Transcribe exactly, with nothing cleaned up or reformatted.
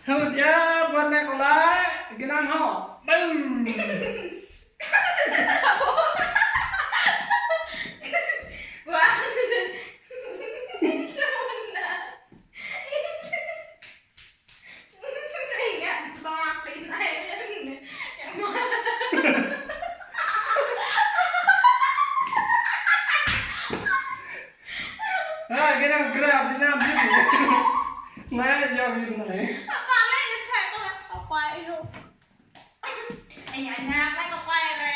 Hơ̆t yơh, ƀuăn anai kâo laĭ, gơnam hŏ. Bum. Wah. Ingat, bak, pin, ai, ya, ma. Ha, gơnam grab, gơnam diri. Anai, jao diri anai. Apa lĕ, ñu thâo kâo lĕ, apa yơh. Ê, ngă ngă lĕ kâo quay lĕ.